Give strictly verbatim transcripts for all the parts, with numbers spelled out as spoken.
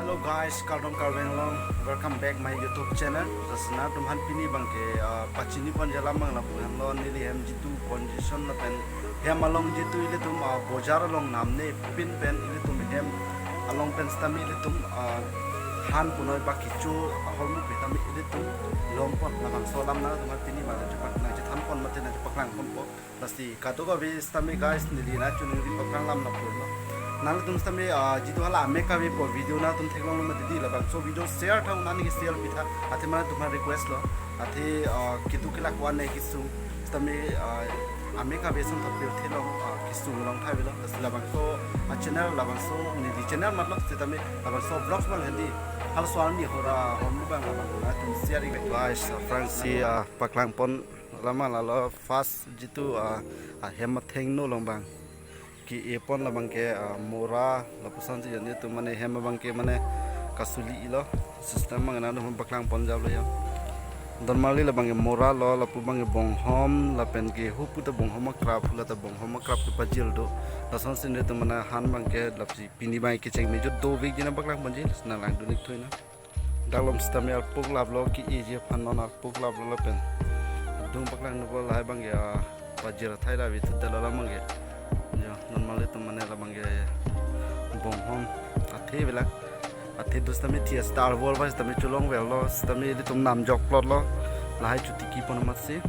Hello guys, kardom Karbi Anglong, welcome back my YouTube channel. Jasna tum aphan pini abangke uh, pachini pon jalam abang lapu henlo, neli hem jitu condition lapen hem along jitu ilitum uh, bojar along namne pin pen ilitum hem along pen sitame ilitum uh, han punoi bak kecho ahormu pen sitame ilitum long pon labangso alam nangtum aphan pini abang nangchepak nangchethan pon mate nangchepaklang ponpo. Lasi kadokave sitame guys, neli nangchiningri paklang lam lapu henlo. Nangtum sitame ah, jitu hala ame kave po video nangtum theklonglo mati di labangso video share tha, nani share pitha. Athe mane tum aphan request lo. Athe ah, kitu kila kwan ne kisung sitame ah, ame kave song thapir thelong ah, kisung long tha avelo. Lasi labangso ah, channel labangso neli channel matlo sitame labangso vlogs abang hedi. Hal soal ni hora hom abang labang nangtum share ik guys. Aphrangsi ah, paklang pon lama lalo first jitu ah, ahem athengno along abang ke-e pon labangke ah, mora lapusonsi jani tu mane hem abangke mane kasuli ilo system abang nangtum aphan paklang pon jablo ya. Don marli labangke mora lo, lapu abangke bonghom, lapen ke hupu ta bonghom akrap, hula ta bonghom akrap kepajir do. Lasonsi neli tu mane han abangke lapsi pini abangke kecheng mejut do vek jina paklang ponji, nanglang dunik thui na. Daklom sitame arpuk laplo ke-e ji aphan non arpuk laplo lapen. Dung paklang nangpo lahai abangke ah, pajir athai la vitu dalo labangke. Ya, normal itu mane labangke bonghom athe avelo. Athe do sitame thi star wall ba sitame cholong avelo, sitame ilitum namjok plot lo. Lahai chotiki pon amatsi.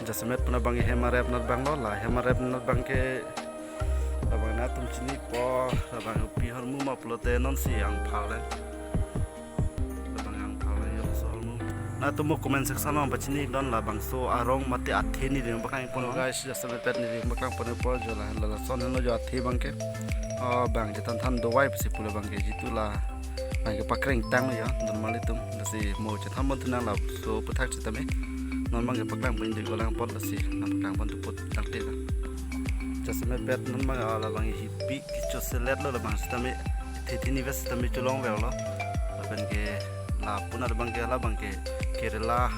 Jasemet puna abangke hem arep nat abang lo, la hem arep nat abangke labang nangtum chinipo, labang pi ahormu ma pulote nonsi angphal le. Labang angphal le yo so ahormu. Nangtum mo comment section along pachini don labangso arong mate athe neli paklang pon. Guys, jasemet pet neli paklang ponpo jo la, la, lason henlo jo athe abangke. Oh, abang chethan than dovai pusi pu labangke jitu la. Abangke pakreng tanglo ya, don marli tum. Lasi mo chethan pon thu nang laso aputhak sitame non abangke paklang pon jik lang pot lasi nangpaklang pon thu pot tangte la. Jasemet pet non abang ah, labang hipi kecho selet lo labang sitame the thini vet sitame cholong avelo. Lapen ke lapu na abangke labangke Kerala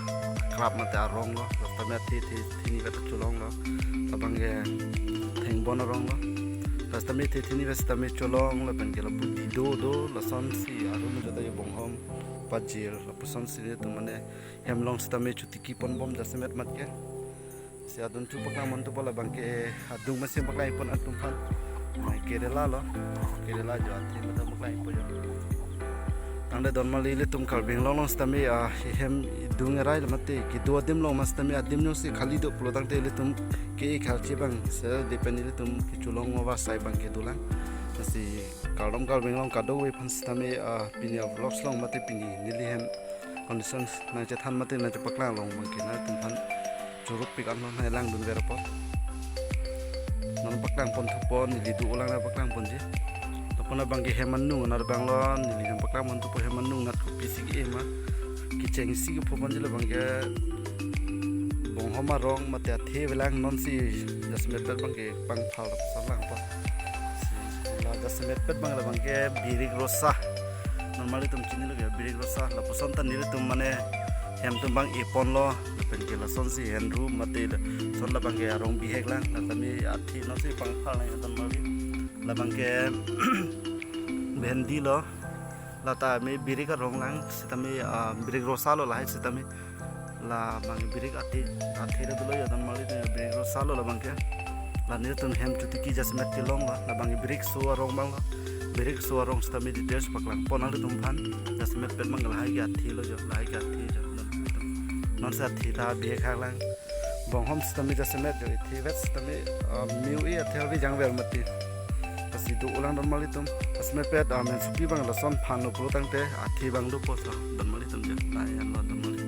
akrap mate arong lo. Sitame the the thini vet cholong lo. Labangke thengbon arong lo. Sitame the thini vet sitame cholong lapen ke lapu di do do lasonsi arum jota yo bonghom pajir lapusonsi neli tu mane hem along sitame chotiki pon bom jasemet mat ke. Si adun chu paklang pon thupo labangke adung masi paklang pon nangtum aphan. Mai Kerala lo. Kerala jo athe mata paklang pon jo. Tangte don marli ilitum Karbi Anglong along sitame ah, hem idung erai le mate kedo adim along ma sitame adim jongsi khali do pulo tangte ilitum ke-e khalche abang se depend ilitum kecholong ova sai abangke dolang. Lasi kardom Karbi Anglong kadokave aphan sitame ah, pini avlogs along mate pini neli hem conditions nangchethan mate nangchepaklang along abangke nangtum aphan choruk pik an non hai lang dunver apot. Non paklang pon thupo neli do lang nangpaklang ponji. Lapu na abangke hem anung nat abang lo neli nangpaklang pon thupo hem anung nat kopisi ke-e ma. Kechengsi kepho ponji labangke bonghom arong mate athe avelang nonsi jasemet pet abangke pangphal sa langpo. La jasemet pet abang labangke birik rosa. Normal itum chinilo ke birik rosa. Lapuson ta nelitum mane hem atum abang e ponlo. Lapen ke lasonsi henru mate lason labangke arong bihek lang. Lapen athe nonsi pangphal lang ya don marli. Labangke bhendi lo. Lata me birik arong lang sitame ah, birik rosa lo lahai sitame. Labang birik athe, athe ra dolo ya don marli tu birik rosa lo labangke. La nelitum hem chotiki jasemet kelong lo, labang birik so arong abang lo. Birik so arong sitame details paklang pon nangtum aphan. Jasemet pet abang lahai ke athe lo jo, lahai ke athe jo. Nonsi athe ta bihek hak lang. Bonghom sitame jasemet jo, athe vet sitame ah, miu e athe ave jangver mati. Lasi do lang don marli tum. Jasemet pet ah, men supi abang lason phan lo pulo tangte athe abang dopo so don marli tum je. Lai an lo don marli.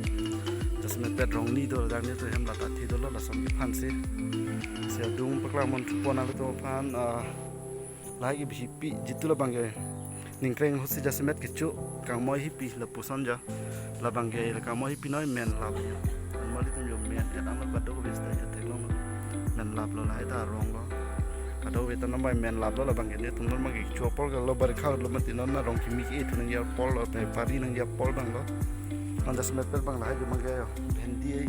Jasemet pet rong ni do jang ni to hem lata athe dolo lason kephan si. Si adung paklang pon thupo nangtum aphan ah, lahai ke bhipi jitu labangke ningkreng ahutsi jasemet kecho kangmoi hipi lapuson jo. Labangke kangmoi hipi noi men lap jo. Don marli tum jo men et ano kadokave sita jo theklong lo. Men lap lo lahai ta arong lo. Kadokave ta nambai men lap lo labangke nelitum non abangke kecho apor ke lo barikha lo mati non arong kimi ke-e thu nangji apor lo, pari nangji apor abang lo. Non jasemet pet abang lahai jo abangke bhendi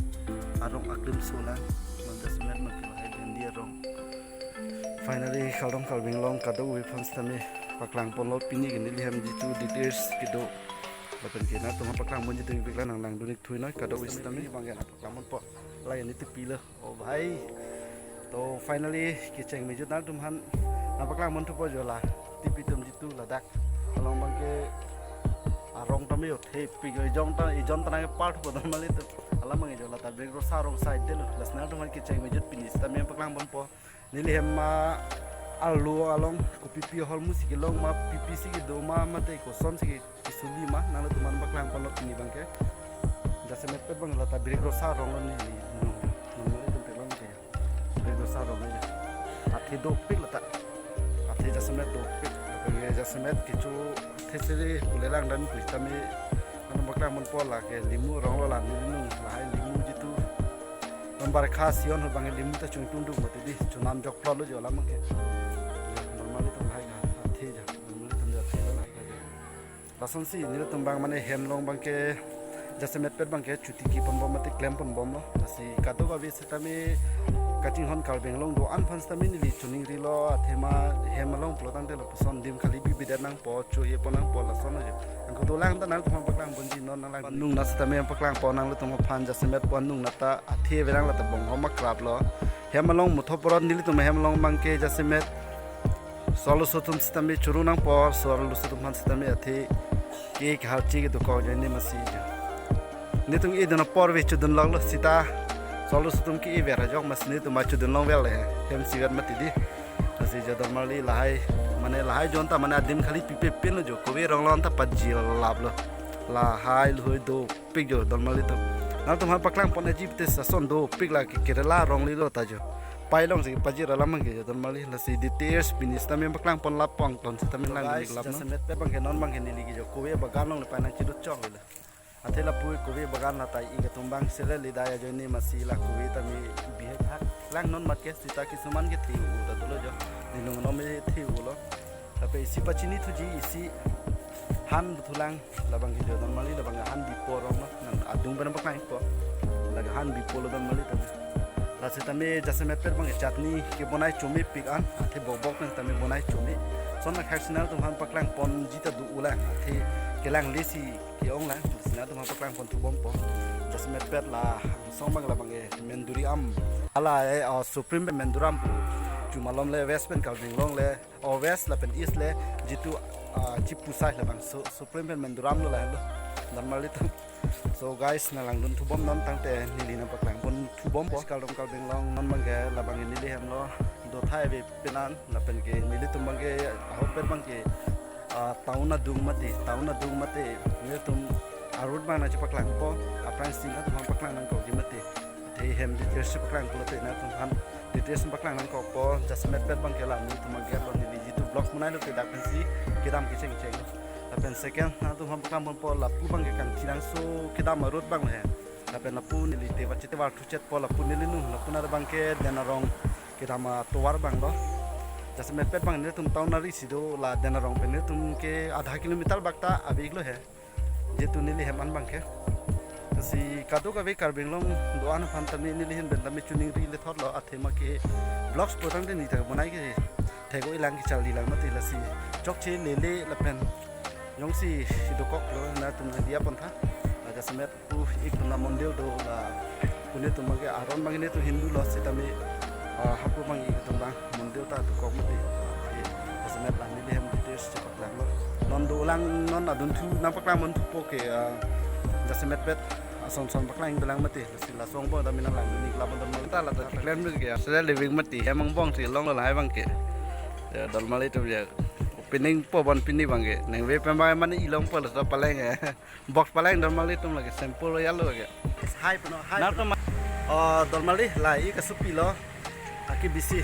arong aklim so lang. Non jasemet abangke lahai bhendi arong. Finally, kardom Karbi Anglong kadokave aphan sitame Paklang ponlo pini ke neli hem jitu details kedo. Lapen ke nangtum aphan paklang pon jitu bikla nang langdun ik thui noi kadokave sitame. Bang ke nang paklang ponpo. Lake neli tepi lo. Oh bhai. To finally kecheng mejut nangtum aphan nang paklang pon thupo jo la. Tepi atum jitu ladak. Along bang ke arong tame jo thepik jo ejong ta ejon ta nang part po dam mali to. Alam bang jo la ta Brik Rosa arong side de lo. Lasi nangtum aphan kecheng mejut pini sitame paklang ponpo. Neli hem ma alu along kopipi ahormu si kelong ma pipi si kedo ma mate koson si kesuli ma nanglitum aphan paklang ponlo pini bang ke. Jasemet pet bang la ta Brik Rosa arong lo neli nung nung neli tum pelong ke. Brik Rosa arong lo. Athe dopik la ta. Athe jasemet dopik. Bang ke jasemet kecho athe seri kulelang dan kuis tame nangtum paklang ponpo lake limu arong lo la neli nung lahai limu jitu. Lambar kha sion ho bang limu ta chungtung dung mati di chunam jok plot lo jo alam bang ke. Normally tum lahai ka athe ja. Normally tum ja athe lo lahai ka ja. Lasonsi nelitum bang mane hem along bang ke jasemet pet bang ke chuti ki ponbom mati klem ponbomlo. Lasi kadokave sitame kachinghon Karbi Anglong do-an aphan sitame neli choningrilo athema hem along pulo tangte lapuson adim khali bibidet nangpo cho-e pon nangpo lason ajo. Angko dolang ta nangtum aphan paklang ponji non nang lang nung na sitame paklang pon nanglitum aphan jasemet pon nung na ta athe avelang la ta bong homa krap lo. Hem along mutho porot nelitum hem along bang ke jasemet. Solo sotum sitame churu nangpo, solo sotum aphan sitame athe ke halchi ke dokok jani masi jo. Nelitum idun apor ve chudun lok lo sita. Solo sotum ke iver ajok masi nelitum ma chudun long vel le. Hem sivet mati di. Masi jo normally lahai mane lahai jon ta mane adim khali pipe pin lo jo. Kove arong lo anta pajil lap lo. Lahai luhoi dopik jo normally tum. Nangtum aphan paklang pon ajip te sason dopik la ke Kerala arong li lo ta jo. Pai long si pajir alam bang ke jo normally lasi details pini sitame paklang pon lapong ton sitame lang guys, lap no. Jasemet pet bang ke non bang ke neli ke jo kove bagan along le pai nang chidut chok le. Athe lapu kove bagan la ta ik atum bang sele le daya jo ne masi la kove tame bihek hak. Lang non mat ke sita kisuman ke thiu ta dolo jo. Ninung nom me thiu lo. Tapi isi pachini thuji isi han thulang labang ke jo normally labang han bipo arong lo nang adung pen paklang po. Laga han bipo lo normally tame. Lasi tame jasemet pet bang chutney ke bonai chome pik an athe bok bok pen tame bonai chome. Son na khak si nangtum aphan paklang ponji ta do ulang athe kelang lesi ke-ong lang. Lasi nangtum aphan paklang pon thubompo. Jasemet pet la song bang labang ke Menduri am. Ala e, uh, Supreme pen Menduram pu. Chumalom le West pen Karbi Anglong le. O West lapen East le jitu, ah, chipusai labang so Supreme pen Menduram lo la lo. Normally tum. So guys, nang langdun thubom non tangte neli nang paklang pon thubompo. Kardom Karbi Anglong non bang ke labang ke neli hem lo. Dothai ave penan lapen ke nelitum bang ke ahokpet bang ke, ah, town adung mati, town adung mati. Nelitum a-road bang nang chepaklang po. Aphrang si nangtum aphan paklang nangkokji mati. Athe hem details chepaklang pulote nangtum aphan details paklang nangkokpo, jasemet pet bang ke la nelitum ager lo neli jitu vlog monai lo ke dak pensi kedam kecheng cheng. Lapen second nangtum aphan paklang ponpo lapu bang ke Kangthirang so kedam a-road bang lo he. Lapen lapu neli te vachit te var thuchet po lapu neli nung lapu nar bang ke Denarong kedam atovar bang lo. Jasemet pet bang nelitum town ari si do la Denarong pen nelitum ke adha kilometer bak ta ave ik lo he. Jitu neli hem an bang ke. Si kadokave Karbi Anglong do-an aphan tame neli hem pen tame chuningri le thot lo athema ke vlogs potang de neli ta bonai ke thek-o-i lang kecharli lang mati lasi chokche lele lapen jongsi si dokok lo nangtum nang diya pon tha. La jasemet pu ik tum na mondir do la pu netum bang ke aron bang netum Hindu lo sitame, ah, hapu bang ik tum bang mondir ta dokok mati. Jasemet la neli hem details chepaklang lo. Non dolang non adun thu nang paklang pon thupo ke, ah, jasemet pet ason son paklang dolang mati. Si la song po tame nang langdun ik labang don mali ta la ta klem ke ya. Sele living mati hem angbong si long lo lahai bang ke. Ya, don mali tum ya. Opening po bon pini bang ke. Nang ve pen bang mane ilong po la ta paleng ya. Box paleng don mali tum lake sample lo ya lo ke. Hai puno, hai. Nang puno. Tum, oh, don mali la ik asupi lo. Aki bisi.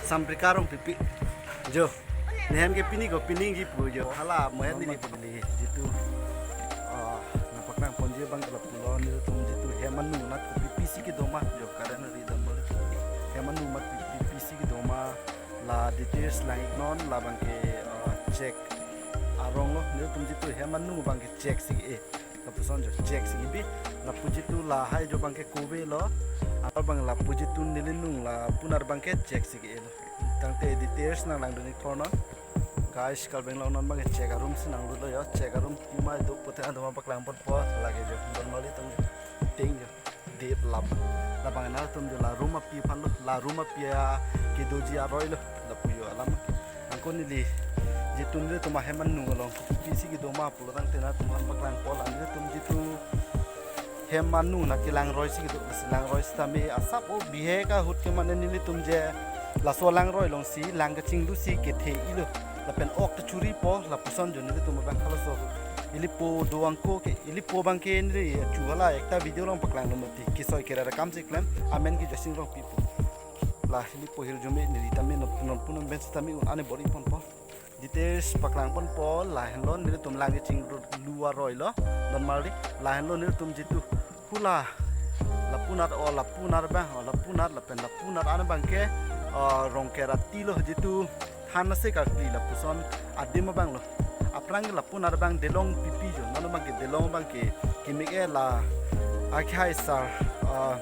Samprika Rongpipi. Jo. Ne hem ke pini ko pini ki pu jo. Hala mo hem neli pu neli. Jitu. Ah, nang paklang ponji bang ke lapu lo nelitum jitu hem anung nat kopipi si kedo ma jo karen ri don mali. Hem anung mat pipi si kedo ma la details lang ik non labang ke, ah, check arong lo nelitum jitu hem anung bang ke check si e. Lapuson jo check si bi. Lapu jitu lahai jo bang ke kove lo. Apa bang lapu jitu neli nung lapu nar bang ke check si ke lo. Tangte details nang langdun ik thor non. Guys, Karbi Anglong non bang chek arum si nanglutlo jo, chek arum pima itu pute aduma paklang ponpo lake jo, don mali tung ting jo, dip lap. Labang nangtum jo la room api aphan lo, la room api a kedoji aroi lo, lapu jo alam. Angko neli jitu nelitum ahem anung along pisi kedo ma pulo tangte nangtum aphan paklangpo, la nelitum jitu hem anung na kelangroi si kedo, si langroi sitame asap o bihek ahut ke mane nelitum je laso langroi alongsi lang kachinglu si kethe-ilo. Lapen ok ta churipo, lapuson jo nelitum abang halaso. Ilipo do angko ke, ilipo abang ke neli chu hala ekta video along paklanglo mati. Kisoi kere rakam si klem, amen ke Jasing Rongpipo. La ilipo hirjume neli tame non, non punam ben sitame un ane bor-i ponpo. Details paklang ponpo, lahenlo nelitum lang kachinglu aroi lo, don mali, lahenlo nelitum jitu hula, lapu nat o, lapu nat bang o, lapu nat lapen lapu nat an bang ke, uh, Rongker ati lo jitu than ase karkli lapuson adim abang lo. Aphrang ke lapu nat bang Delong pipi jo, non bang ke Delong bang ke kimik e la akhai sar, uh,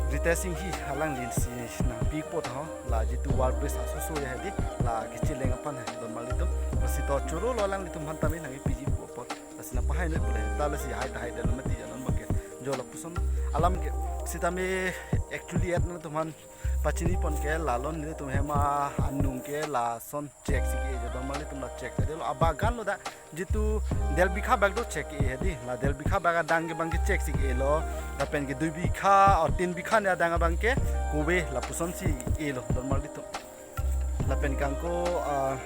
Ritesh Enghi alangli si nangpipo tha ho, la jitu war base asoso ya hedi, la kecheleng aphan hai don malitum. Lasi to choro lo alanglitum aphan tame nangpiji pu apot. Lasi nangpahai noi pule, ta lasi hai ta hai delo mati janon bang ke. Jo lapuson alam ke sitame actually at nangtum aphan pachini pon ke la lo nelitum hem anung ke lason chek si ke jo don malitum la chek ta delo abagan lo da. Jitu del bikha bag do chek ke hedi, la del bikha bag adang ke bang ke chek si ke lo, lapen ke dui bikha or tin bikha ne adang abang ke kove lapuson si ke lo don malitum. Lapen ke angko, ah,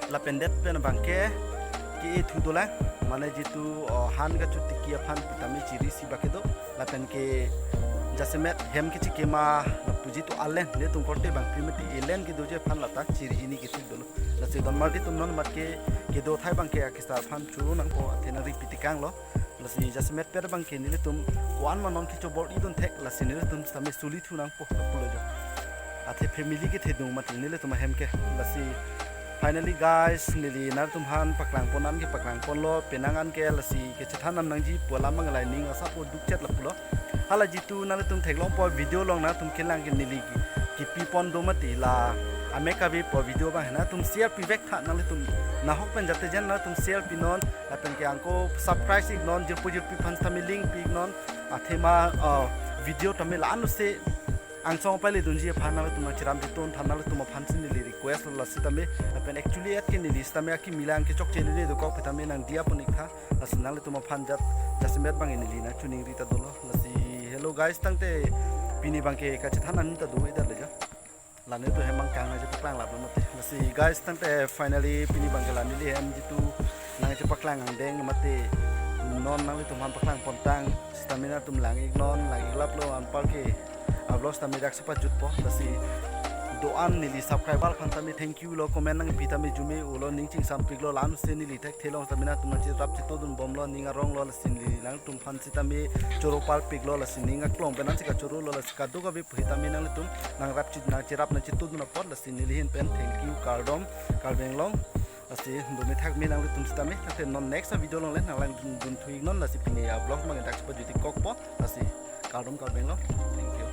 lapen det pen abang ke ke-e thu dolang, mane jitu, ah, han kachotiki aphan sitame chiri si bak kedo, lapen ke jasemet hem kechekema lapu jitu alen nelitum korte bangphli mati elen kedoji aphan lata chiri hini kethik dolo. Lasi don malitum non mat ke kedo thai bang ke akesar aphan choro nangpo athe nangri pitikang lo. Lasi jasemet per bang ke nelitum ko-an ma non kecho bor-i dun thek, lasi nelitum sitame suli thu nangpo lapulo jo. Athe family kethedung mati nelitum ahem ke. Lasi finally guys, neli nangtum aphan paklang pon an ke paklang ponlo, penang an ke lasi kechethan an nangji pu alam bang lai ning asap o dukchet lapulo. Hala jitu nangtum theklongpo video along nangtum kelang ke neli ki, kipi pon do mati la amek kavepo video bang nangtum share pivek tha nangtum nahok pen jate jen nangtum share pinon, lapen ke angko subscribe iknon, jirpo jirpi aphan sitame link pi iknon, athema, uh, video tame la-an se angsong paile dunji aphan nangtum nangchiram chitun tha nangtum aphan si neli request lo sitame, lapen actually at ke neli sitame akimi lang kechokche neli dokok sitame nangdiya pon ik tha. Lasi nanglitum aphan jat jasemet bang neli nangchiningri ta dolo. Lasi hello guys, tangte pini bang ke kachethan an ta do-i det le jo. La nelitum hem bang kang nangchepaklang lap lo mati. Lasi guys, tangte finally pini bang ke la neli hem jitu nangchepaklang angdeng mati. Non nanglitum aphan paklang pontang, sitame nangtum lang iknon, lang ik lap lo anpar ke a vlog sitame dak sepa jutpo. Lasi do-an neli subscriber aphan tame thank you lo, comment nangpi tame jume-o lo, ning chingsam pik lo, la-an se neli thekthe along sitame nangtum nangcherap chetodun bom lo, ning arong lo, lasi neli nangtum aphan sitame choro parpik lo, lasi ning aklong pen an si kachoro lo, lasi kadokave pu sitame nanglitum nangrap chit nangcherap nangchetodun apot, lasi neli ahin pen thank you, kardom, Karbi Anglong. Lasi do me thak me nanglitum sitame, tangte non next video along le nanglang dun thu iknon, lasi pini a vlog bang dak sepa juti kokpo, lasi kardom Karbi Anglong. Thank you.